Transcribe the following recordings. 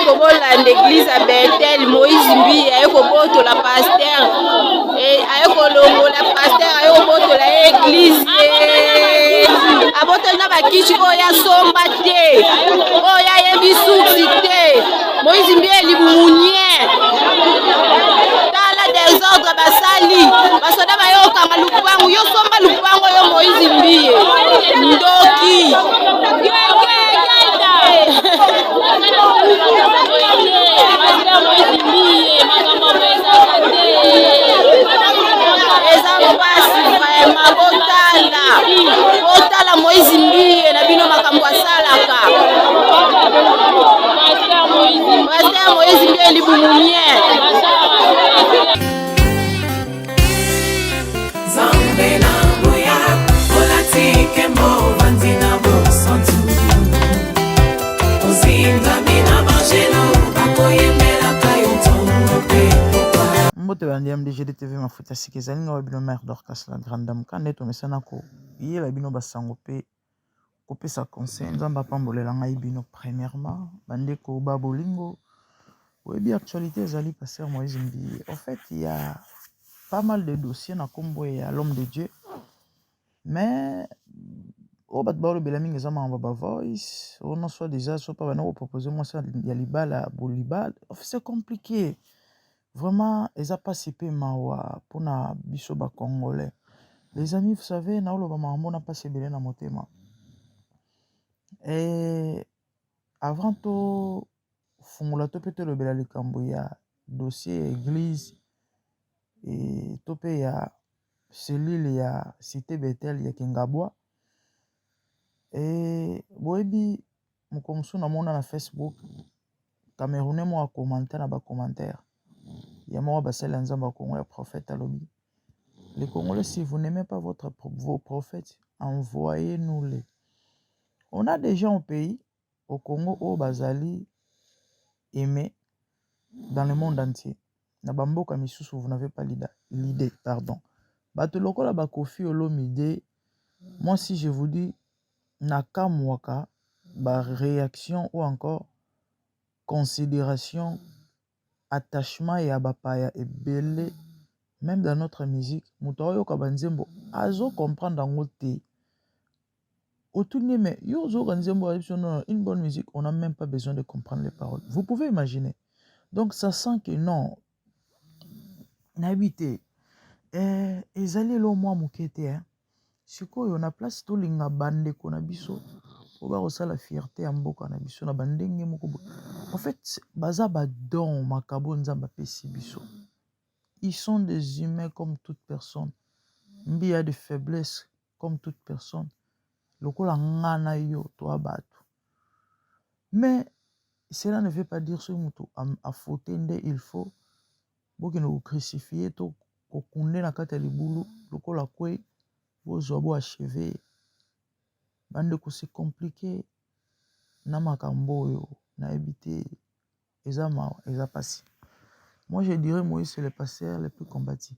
Bandeko bolanda eglise ya Bethel, Moïse Mbiye aye kobotola pasteur, aye kolongola pasteur, aye kobotola ye eglise, abotoli na bakisi oyo asomba te, oyo ayebi suki te. Moïse Mbiye libumu nye, tala desordre basali, basoda baye kokanga lupangu, yo somba lupangu yo Moïse Mbiye ndoki. Eza mpasi vraiment, botala botala Moïse Mbiye na bino makambo asalaka. Pasteur Moïse Mbiye libumu nye. Nzambe na nguya, olati nkembo, ovandi na bosantu, ozingami na banjelu bakoyembelaka yo ntongo mpe pokwa. Mbote balandi ya MDGD TV mafuta sika ezali nga wa bino mère Dorcas la grande dame ka nde tomesana koyela bino basango mpe kopesa conseil. Nzambe apambolela ngai bino. Premièrement bandeko ba bolingo, oyebi actualité ezali pasteur Moïse Mbiye. En fait il y a pas mal de dossiers na kombo ya l'homme de Dieu, mais oyo bato balobela mingi eza makambo ba voice oyo non soit déjà so pa bana kopropose mwasi ya libala bolibala. C'est compliqué vraiment, eza mpasi mpe mawa mpona biso ba congolais. Les amis, vous savez, naoloba makambo na mpasi ebele na motema. Et avant tofungola to mpe tolobela likambo ya dossier ya église e to mpe ya cellule ya Cité Bethel ya Kingabwa, e boyebi moko mosusu namona na Facebook Camerounais moko akommente na bacommentaire ya moko basali ya Nzambe ya Congo ya prophète, alobi: "Les Congolais, si vous n'aimez pas vos prophètes, envoyez-nous les. On a des gens au pays, au Congo, oyo bazali aimés dans le monde entier. Na bamboka misusu, vous n'avez pas l'idée, pardon. Bato lokola bakofi Olomide, moi si je vous dis, nakamwaka baréaction ou encore considération, attachement ya bapaya ebele. Même dans notre musique, moto aoyoka banzembo azocomprendre yango te. Otuni, mais yo ozoyoka nzembo ayebi biso non, une bonne musique, on n'a même pas besoin de comprendre les paroles." Vous pouvez imaginer. Donc ça sent que non, nayebi te, ezali elo mwa moke te, eh. Sikoyo na place tolinga bandeko na biso oyo bakosala fierté ya mboka na biso na bandenge moko boye, en fait baza badon, makabo Nzambe apesi biso. Ils sont des humains comme toute personne. Mbi a des faiblesses comme toute personne, lokola nga na yo toa bato. Mais cela ne veut pas dire soki moto afaute nde il faut bokende kocrucifie to kokunde na kati ya libulu lokola kwei, bozwa bo achever ye. Bandeko, c'est compliqué na makambo oyo, nayebi te, eza mawa, eza pasi. Moi je dirais Moïse, c'est le pasteur le plus combattu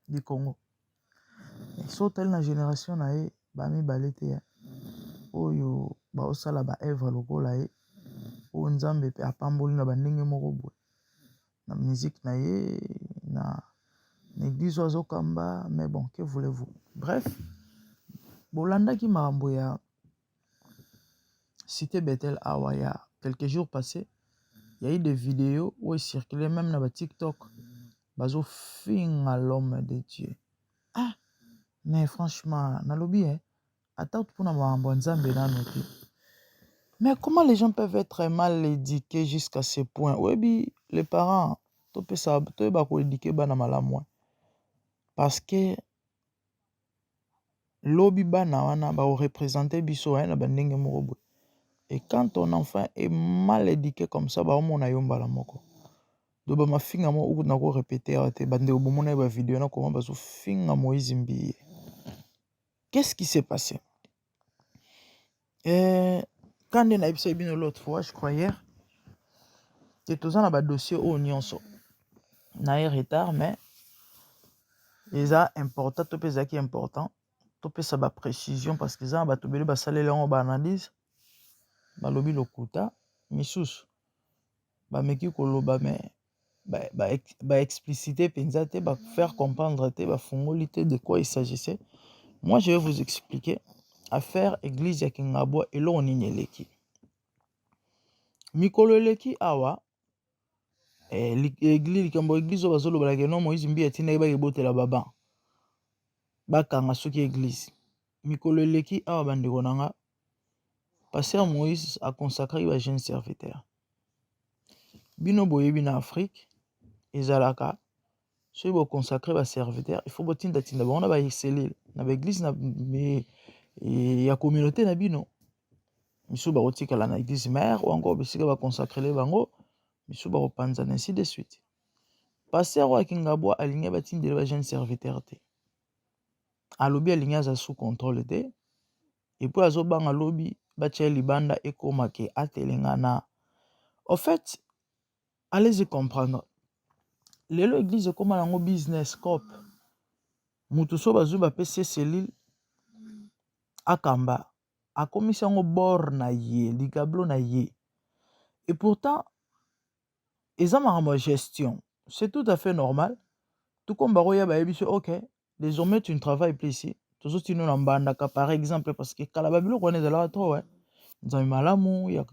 du Congo. So otali na génération na ye, bamibale te oyo baosala baœuvre lokola ye, oyo Nzambe mpe apamboli na bandenge moko boye na musique na ye, na église oyo azokamba. Mais bon, que voulez-vous? Bref, bolandaki makambo ya Cité Bethel awa ya quelques jours passés. Il y a eu des vidéos oyo ecircule même na baTikTok, bazofinga l'homme de Dieu. Ah, mais franchement nalobi, eh, ata mpona makambo ya Nzambe nano te, mais comment les gens peuvent être mal éduqués jusqu'à ce point? Oyebi, les parents, topesa, toyeba koéduquer bana malamu, parce que lobi bana wana bakoreprésente biso na bandenge moko boye. Et quand ton enfant est mal éduqué comme ça, baomona yo mbala moko. Do bamafinga moko okuti na korépéter awa te. Bandeko, bomona ye bavideo na koma bazofinga Moïse Mbiye. Qu'est-ce qui s'est passé? Quand nde nayebisaki bino l'autre fois, je crois hier, te toza na badossier oyo nyonso na ye retard, mais eza important to mpe ezalaki important topesa baprécision, parce que eza na bato ebele basaleli yango baanalyse, balobi lokuta misusu. Bameki koloba mais ba explicite mpenza te, ba faire comprendre te, bafungoli te de quoi il s'agissait. Moi, je vais vous expliquer affaire église ya Kingabwa, eloko nini eleki mikolo eleki awa. Église, likambo église oyo bazolobalaka no, Moïse Mbiye atindaki bakebotela baban bakanga soki église. Mikolo eleki awa, bandeko na nga, pasteur Moïse aconsacraki ba jeune serviteur. Bino boyebi, na Afrique ezalaka soki boconsacre baserviteur, il faut botindatinda bango na bacellule, na baéglise na ya communauté na bino. Misusu bakotikala na église mère ou encore bisika baconsacrele bango, misusu bakopanzana, ainsi de suite. Pasteur oyo Akingabwa alingi batindela ba jeune serviteur te. Alobi alingi aza sous contrôle te, et puis azobanga lobi batia ye libanda, ekóma ke atelengana. Au fait, allez-y comprendre, lelo église ekóma nango business cop. Motu so bazwi, bapesi ye cellule akamba, akomisi yango bor na ye, ligablo na ye. Et pourtant eza makambo ya gestion, c'est tout à fait normal. Tout comme bakoya, bayebi so: «Ok, désormais tu ne travailles plus ici, tozotina na Mbandaka», par exemple, parce que kala babiloko wana ezalaka trop. Nzambe malamu ya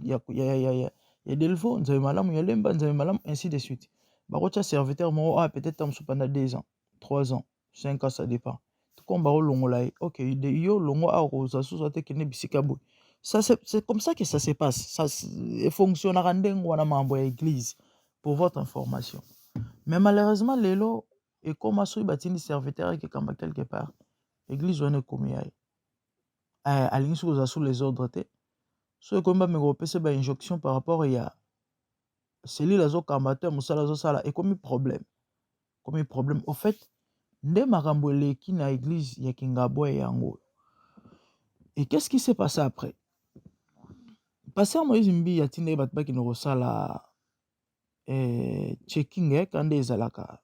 Delvaux, Nzambe malamu ya Lemba, Nzambe malamu, ainsi de suite. Bakotia serviteur moko ah, peut-être mosusu pendant 2 ans, 3 ans, 5 ans, ça dépend. Comme bakolongola ye: «Ok, yo longo awa, kozwa susu ate, kende bisika boye.» Ça, c'est comme ça que ça se passe, ça efonctionnaka ndenge wana, makambo ya église, pour votre information. Mais malheureusement lelo ekóma soki batindi serviteur ekekamba quelque part, église wana ekomi ya ye. Alingi soki kozala sous les ordres te. So ekomi bameka kopesa bainjonction par rapport ya cellule azokamba to ya mosala azosala, ekomi problème, ekomi problème. Au fait, nde makambo eleki na église ya Kingabwa yango. Et qu'est-ce qui s'est passé après? Pasteur Moïse Mbiye atindaki bato bakende kosala checking ka nde ezalaka,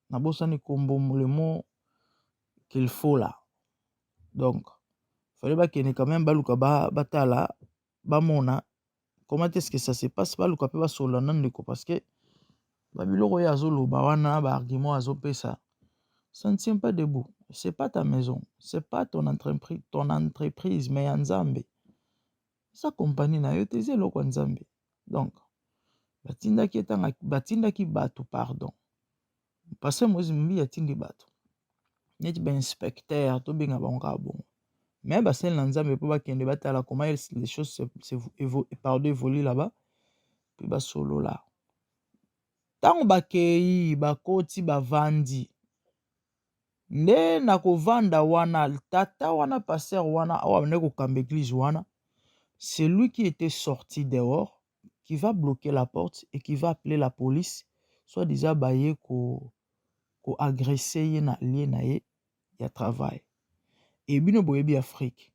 nabosani nkombo, le mot qu'il faut là. Donc fallait bakende quand même, baluka batala, bamona comment est-ce que ça se passe, baluka mpe basolola na ndeko, parce que babiloko oyo azoloba wana, baargument azopesa, ça ne tient pas debout. C'est pas ta maison, c'est pas ton entreprise, ton entreprise, mais ya Nzambe. Eza kompani na yo te, eza eloko ya Nzambe. Donc batindaki, etanga batindaki bato, pardon, pasteur Moïse Mbiye atindi bato neti bainspecteur, tobenga bango kaka bongo, mais basali na Nzambe, mpo bakende batala comment les choses pardon, évolue là-bas, mpe basolola. Ntango bakei, bakoti, bavandi nde na kovanda wana, tata wana, pasteur wana oyo abandaki kokamba église wana, c'est lui qui était sorti dehors, qui va bloquer la porte et qui va appeler la police, soit disant baye koagresser ye na lieu na ye ya travail. E bino boyebi Afrique,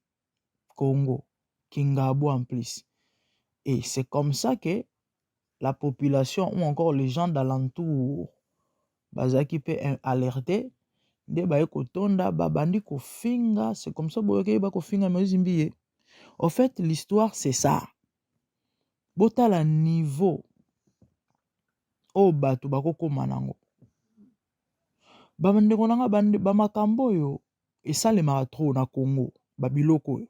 Congo, Kingabwa en plus. Et c'est comme ça que la population ou encore les gens d'alentour bazalaki mpe alerté, nde baye kotonda, babandi kofinga. C'est comme ça boyoki bakofinga Moïse Mbiye. Au fait, l'histoire, c'est ça. Botala niveau oyo bato bakokóma nango. Bandeko na nga, bamakambo oyo esalemaka trop na Congo, babiloko oyo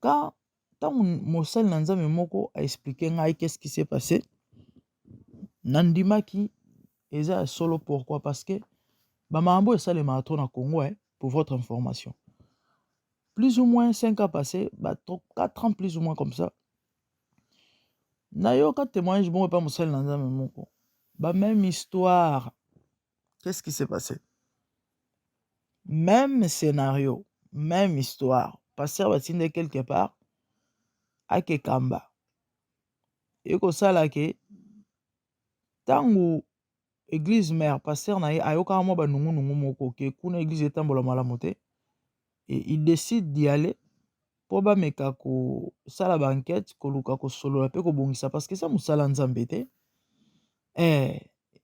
ka. Ntango mosali na Nzambe moko aexpliquer ngai qu'est-ce qui s'est passé, nandimaki eza ya solo. Pourquoi? Parce que bamakambo oyo esalemaka trop na Congo. Pour votre information, plus ou moins 5 ans passé, ba 4 ans plus ou moins comme ça, nayoka témoignage bongo epa mosali na Nzambe moko, bameme histoire. Qu'est-ce qui s'est passé? Même scénario, même histoire. Pasteur batinde quelque part akekamba, ekosala ke ntango église mère, pasteur na ye ayokaka mwa banungunungu moko ke kuna église etambola malamu te, et il décide d'y aller mpo bameka kosala baenquête, koluka kosolola mpe kobongisa, parce que eza mosala Nzambe te.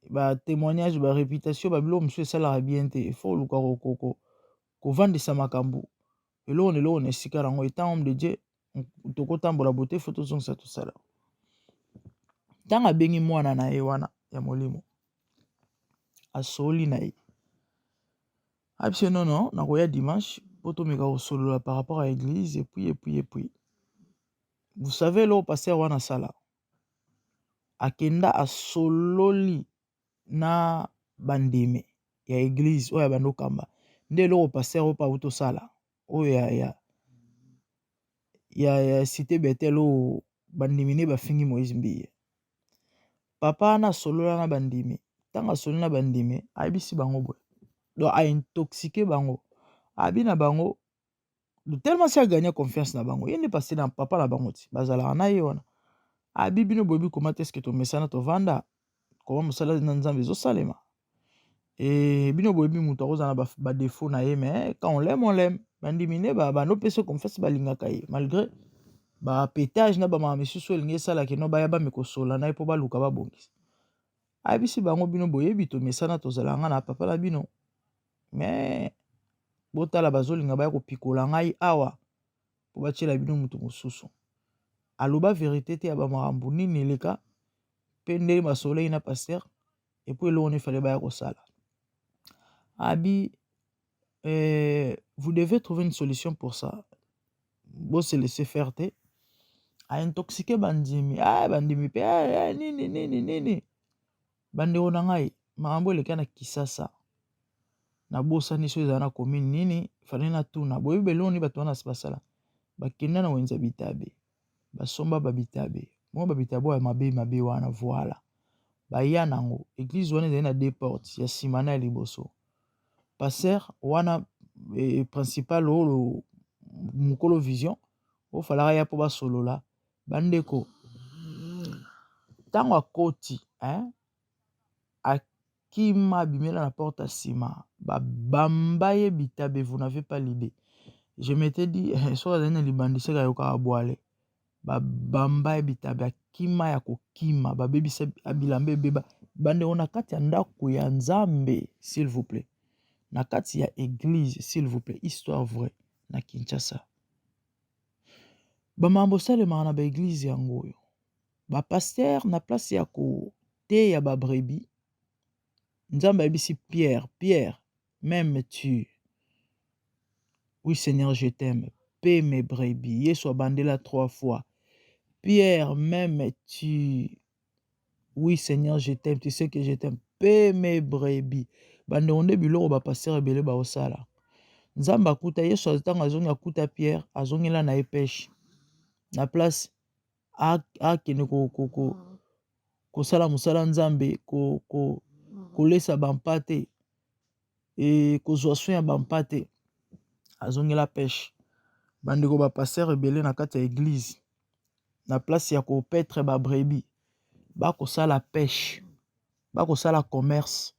Batémoignage, baréputation, babiloko mosusu esalaka bien te. Il faut oluka kovandisa makambo eloko na eloko na esika yango. Étant homme de Dieu, tokotambola bote, faut tozongisa tosala. Ntango abengi mwana na ye wana ya molimo, asoli na ye, ayebisi ye non non, nakoya dimanche mpo tomeka kosolola par rapport à église et puis et puis et puis. Vous savez eloko pasteur wana asala? Akenda asololi na bandimi ya église oyo abandi kokamba. Nde eloko pasteur oyo mpe awuti osala oyo ya, ya, ya, ya cité Bethel oyo bandimi ne bafingi Moïse Mbiye. Papa wana asolola na bandimi, ntango asololi na bandimi ayebisi bango boye, donc a intoxiquer bango, abi na bango tellement si a gagner confiance na bango, ye nde pasteur na papa na bango ti bazalaka na ye wana, abi bino boyebi comment est-ce que tomesana tovanda, comment mosala na Nzambe ezosalema. E bino boyebi moto akozala na ba défaut na ye, mais quand on l'aime, on l'aime. Bandimi ne bandopesa confiance, balingaka ye malgré ba pétage na bamama misusu elingi esalaka no baya bamekosola na ye mpo baluka babongisa. Ayebisi bango bino boyebi tomesana tozala nga na papa na bino, mais botala bazolinga baya kopikola ngai awa mpo batiela bino moto mosusu. Aloba vérité te ya bamakambo nini eleka mpe ndenge basololaki na pasteur et puis eloko nini fallait baya kosala. Abi vous devez trouver une solution pour ça, bo se laisser faire te. A intoxiquer bandimi, ah, bandimi mpe ah, nini nini nini. Bandeko na ngai, makambo eleka na Kisasa, nabosani so ezala na commune nini, fallait natuna. Boyebi beloko nini bato wana basala? Bakenda na wenze bitabe, basomba babitabe moko, babitabe oyo ya mabe mabe wana. Voilà, baya nango. Église wana ezali na deux portes, ya nsima na ya liboso. Pasteur wana principal oyo mokolo vision ofalaka ya mpo basolola. Bandeko, ntango akoti, hein, akima, abimela na porte ya nsima, babamba ye bitabe. Vous n'avez pas l'idée. Je m'étais dit soki azali na libandi seka ayokaka bwale. Babamba ye bitabe, akima ya kokima, babebisa bilamba ebeba. Bandeko, na kati ya ndako ya Nzambe, s'il vous plaît, na kati ya église, s'il vous plaît. Histoire vraie na Kinshasa. Bamambo esalemaka na ba église yango oyo, ba pasteur na place ya koteya ba brebis. Nzambe ayebisi Pierre: "Pierre, m'aimes-tu?" "Oui Seigneur, je t'aime." "Pais mes brebis." Yesu abandela trois fois: "Pierre, m'aimes-tu?" "Oui Seigneur, je t'aime, tu sais que je t'aime." "Pais mes brebis." Bandeko, nde biloko ba pasteur ebele baosala. Nzambe akuta Yesu ntango azongi, akuta Pierre azongela na ye pêche. Na place akende kosala mosala Nzambe, kolesa bampate e kozwa soin ya bampate, azongela pêche. Bandeko, ba pasteur ebele na kati ya église, na place ya ko paître ba brebis, bakosala pêche, bakosala commerce,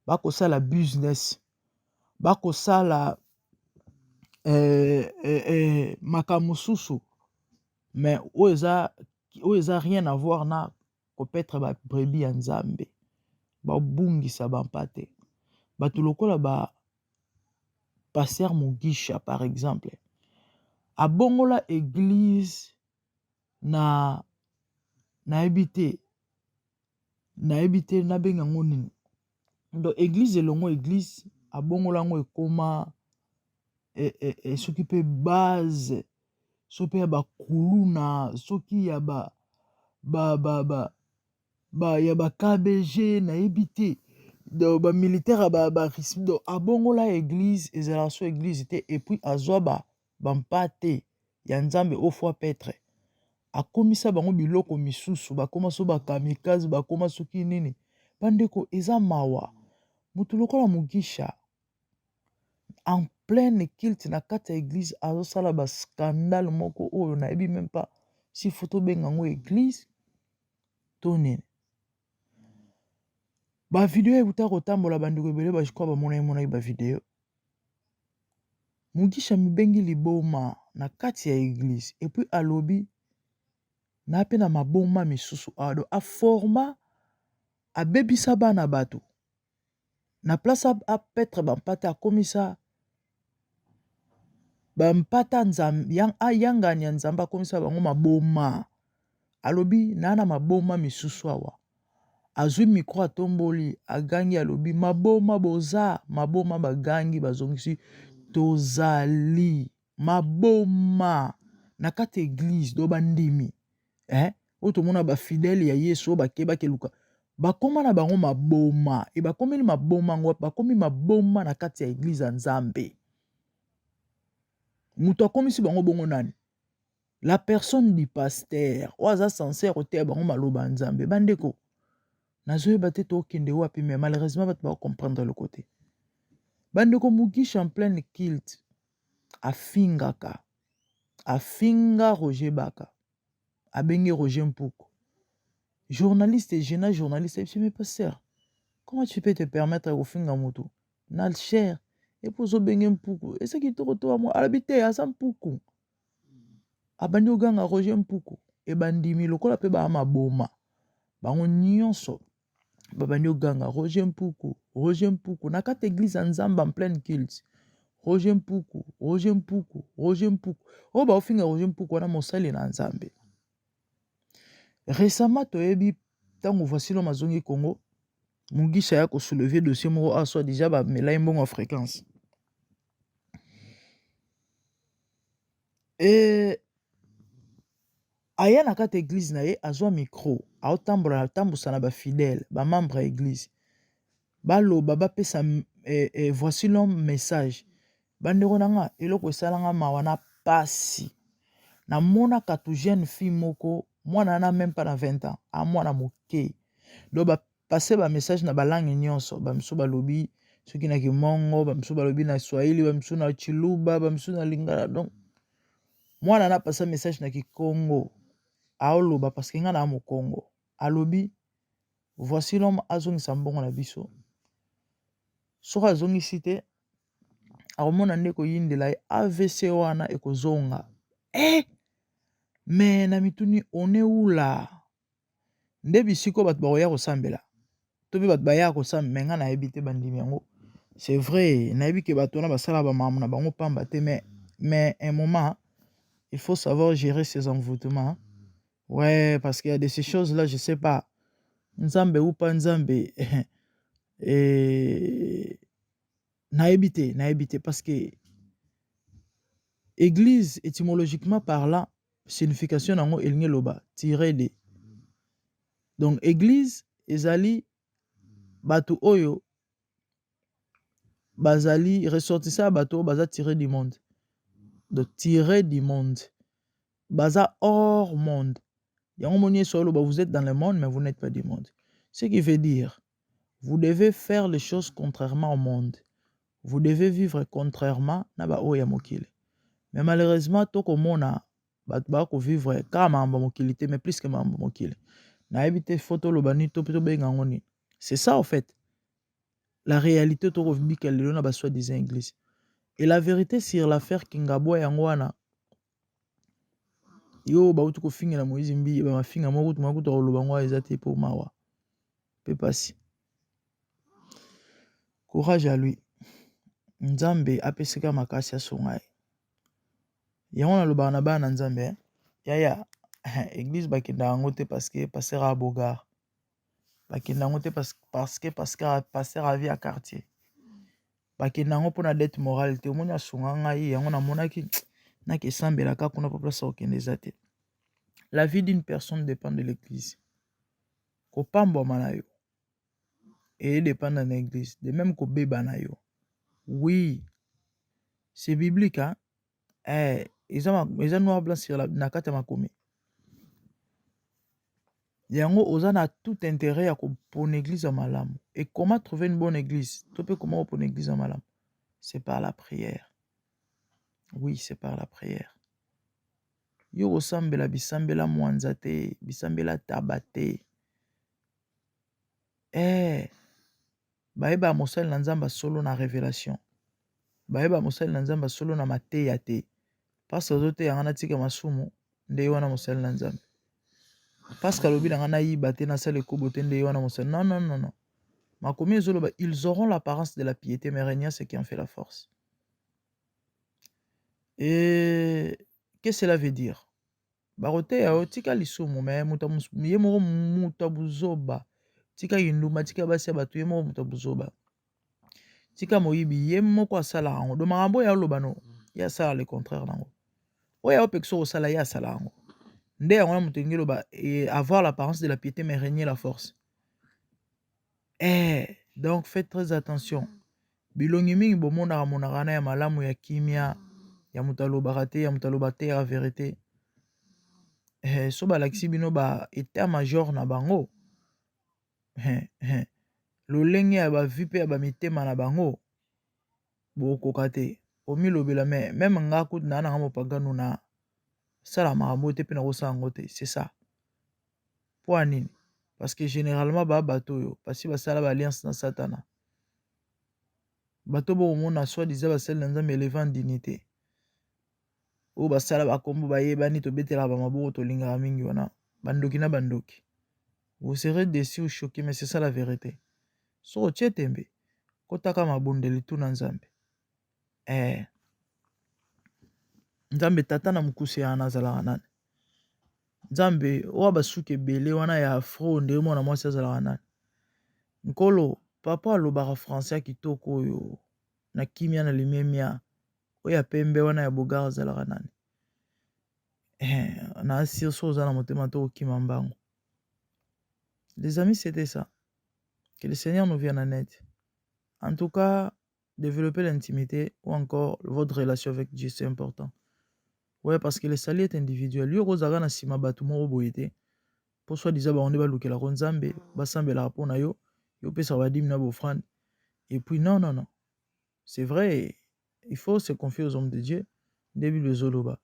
bakosala business, bakosala makambo mosusu, mais oyo eza rien à voir na ko paître ba brebis ya Nzambe. Babungisa bampate. Bato lokola ba pasteur Mugisha par exemple, abongola église na nayebi te, nayebi te nabenga yango nini. Donc église elongo, église abongola yango ekoma soki mpe base, soki mpe ya bakuluna, soki ya ba, ba, ba, ba, ba ya ba KBG, nayebi te. Donc ba militaire ya ba, ba, donc abongola église, ezalaka so église te. Et puis azwa ba bampate ya Nzambe oyo faut a paître, akomisa bango biloko misusu, bakóma so ba kamikaze, bakóma soki nini. Bandeko, eza mawa. Moto lokola Mugisha, en pleine culte na kati ya église, azosala ba scandale moko oyo nayebi même pas si faut tobenga yango église to nini. Ba vidéo ekuta kotambola, bandeko ebele bajikwa bamona emonaki ba vidéo. Mugisha mibengi liboma na kati ya église et puis alobi na mpe na maboma misusu awa. Donc aforma, abebisa bana bato. Na place a paître bampate, akomisa bampata ayangani ya Nzambe, akomisa bango maboma. Alobi naa na maboma misusu awa. Azwi micro atomboli agangi alobi maboma boza maboma bagangi bazongisi tozali maboma na kati ya eglise do bandimi eh? Oyo tomona ba fidèle ya Yesu oyo bake bakeluka bakoma na bango maboma e bakomeli maboma yango wapi? Bakomi maboma na kati ya eglise ya Nzambe. Moto akomisi bango bongo nani? La personne du pasteur oyo aza sense ya koteya bango maloba ya Nzambe. Bandeko, nazoyeba te tokende wapi, mais malheureusement bato bako comprendre eloko te. Bandeko, Mugisha en pleine culte afingaka, afinga Roger Baka, abengi Roger Mpuku. Journaliste, jeune journaliste, ayebisi mais pasteur, comment tu peux te permettre ya kofinga moto na chair epo ozobenge mpuku eza kitoko to amwa alobi te aza mpuku abandi koganga Roger Mpuku ebandimi lokola mpe baa maboma bango nyonso babandi koganga Roger Mpuku Roger Mpuku na kati eglise ya Nzambe en pleine culte Roger Mpuku Roger Mpuku Roger Mpuku oyo baofinga Roger Mpuku wana mosali na Nzambe. Récemment toyebi ntango voici l'homme azongi Congo Mugisha ya kosoulever dossier moko awa soit déjà bamela ye mbongo ya fréquence e aya na kati ya eglise na ye azwa micro aotambola atambusa na bafidèle bamembre ya eglise baloba bapesa eh, eh, voici l'homme message bandeko na nga eloko esalanga mawa na pasi namonaka tu jeune fille moko mwana wana même pas na 20 ans a mwana moke donc bapase bamessage na balangue nyonso bamisusu balobi soki na kimongo bamisusu balobi na swahili bamisusu na chiluba bamisusu na lingala donc mwana na pasa message na kikongo aoloba parce que nga na mokongo alobi voici l'homme azongisa mbongo na biso soki azongisi te akomona nde koyindela ye avc wana ekozonga eh! Me na mituni on est où là nde bisika bato bakoya kosambela to mpe bato bayaka kosambela me ngai nayebi te bandimi yango c'est vrai nayebi ke bato wana basala bamakambo na bango pamba te mais un moment il faut savoir gérer ses envoûtements. Ouais, parce qu'il y a de ces choses là, je sais pas, Nzambe ou pas Nzambe, et nayebi te, nayebi te, parce que église étymologiquement parlant signification nango elingi eloba tiré de. Donc église ezali bato oyo bazali ressortissant ya bato oyo baza tiré du monde, donc tiré du monde baza hors monde. Yango moni Yesu aloba vous êtes dans le monde mais vous n'êtes pas du monde, ce qui veut dire vous devez faire les choses contrairement au monde, vous devez vivre contrairement na ba oyo ya mokili. Mais malheureusement tokomona bato baka kovivre kaka makambo ya mokili te, mais plus que makambo ya mokili nayebi te fo toloba nini to mpe tobenga yango nini. C'est ça en fait la réalité tokobika lelo na ba soi-disant église. Et la vérité sur l'affaire Kingabwa yango wana yo bauti kofingela Moïse Mbiye bamafinga moko kutu moko kutu akoloba yango eza te mpo mawa mpe pasi. Courage à lui, Nzambe apesika makasi asunga ye. Yango nalobaka na bana na Nzambe eh? Yaya église bakendaka yango te parce que pasteur a bogar, bakenda yango te parce que pasteur avi ya quartier, bakenda yango mpona dette morale te. Omoni asunga ngai yango namonaki nakesambelaka kuna mpo place okende eza te. La vie d'une personne dépend de l'église. Kopambwama na yo edépendre na église, de même kobeba na yo. Oui, c'est biblique hein? Eh, eza, eza noir blanc sur la, na kati ya makomi yango. Oza na tout intérêt ya kopona église ya malamu. Et comment trouver une bonne église to mpe comment kopona église ya malamu? C'est par la prière. Oui, c'est par la prière. Yo kosambela bisambela mwanza te, bisambela taba te. Eh, bayeba mosali na Nzambe solo na révélation, bayeba mosali na Nzambe solo na mateya te. Parce azoteya nga natika masumu nde ye wana mosali na Nzambe, parce que alobi na nga nayiba te, nasala ekobo te nde ye wana mosali. Non, non, non, non. Makomi ezoloba ils auront l'apparence de la piété mais reniant ce qui en fait la force. Et qu'est-ce que cela veut dire? Bakoteya yo tika lisumu mais moto ye moko moto ya buzoba. Tika kindumba, tika basi ya bato, ye moko moto ya buzoba. Tika moyibi, ye moko asalaka yango. Donc makambo oyo aloba no, ye asala le contraire nango. Oyo aopekisa kosala, ye asala yango. Nde yango wana moto elingi eloba avoir l'apparence de la piété mais renier la force. Eh, donc faites très attention. Bilongi mingi bomonaka monaka wana ya malamu ya kimia ya moto alobaka te ya moto aloba te ya verite. Eh, so balakisi bino ba état major na bango eh, eh, lolenge ya ba vie pe ya ba mitema na bango bokokoka te omilobela mais meme nga kutu naa nanga mopagano na sala makambo te mpe nakosala yango te c'est ça. Mpo ya nini? Parce que généralement ba bato oyo basi basala ba alliance na satana. Bato bokomona soit disant basali na Nzambe elevant dignité oyo basala bakombo bayebani tobetelaka ba maboko tolingaka mingi wana bandoki na bandoki. Vous serez déçus ou choqués mais c'est ça la vérité. Soki otie tembe kotaka mabondeli tuna Nzambe. Eh. Nzambe tata na mokuse wana azalaka nani? Nzambe oyo basuki ebele wana ya afro nde mwana mwasi azalaka nani? Nkolo papa alobaka français ya kitoko oyo na kimia na limemia oyo ya pembe wana ya bogar azalaka nani? Eh, na asir so oza na motema to okima mbango. Les amis, c'était ça. Que le Seigneur nous vienne en aide. En tout cas, développer l'intimité ou encore votre relation avec Dieu, c'est important. Ouais, parce que le salut est individuel. Yo kozaka na sima bato moko boye te. Po soit disant bango nde balukelaka Nzambe, basambelaka mpo na yo, yo opesaka ba dîme na ba offrande. Et puis non, non, non. C'est vrai, il faut se confier aux hommes de Dieu. Nde Bible ezoloba.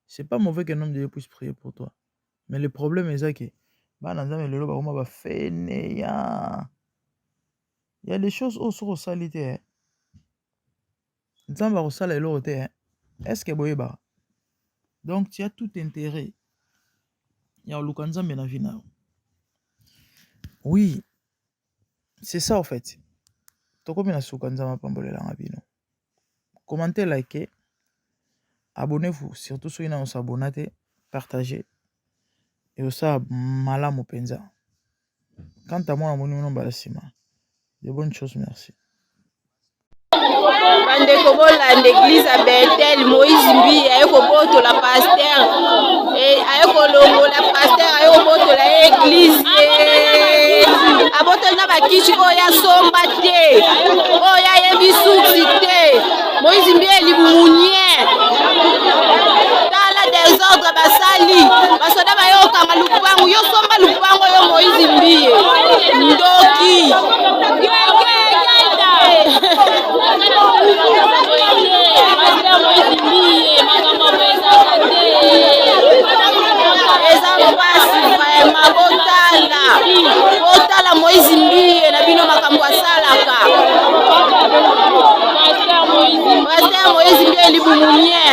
C'est pas mauvais qu'un homme de Dieu puisse prier pour toi. Mais le problème eza que bana Nzambe lelo bakoma ba fainéants. Il y a des choses oyo soki osali te, Nzambe akosala eloko te. Est-ce que boyebaka? Donc tu as tout intérêt ya koluka Nzambe na vie na yo. Oui, c'est ça en fait. Tokomi na suka Nzambe apambolelanga bino. Commentez, likez, abonnez-vous, surtout soki nano s'abonna te, partagez. Et osala malamu mpenza. Quant à moi, namoni bino mbala nsima. De bonnes choses, merci. Bandeko bolanda eglise ya Bethel, Moïse Mbiye aye kobotola pasteur, aye kolongola pasteur, aye kobotola ye eglise, abotoli na bakisi oyo asomba te, oyo ayebi suki te. Moïse Mbiye libumu nye, tala desordre basali, basoda baye kokanga lupangu, yo somba lupangu yo Moïse Mbiye ndoki. Eza mpasi vraiment, botala botala Moïse Mbiye na bino makambo asalaka. Pasteur Moïse Mbiye libumu nye.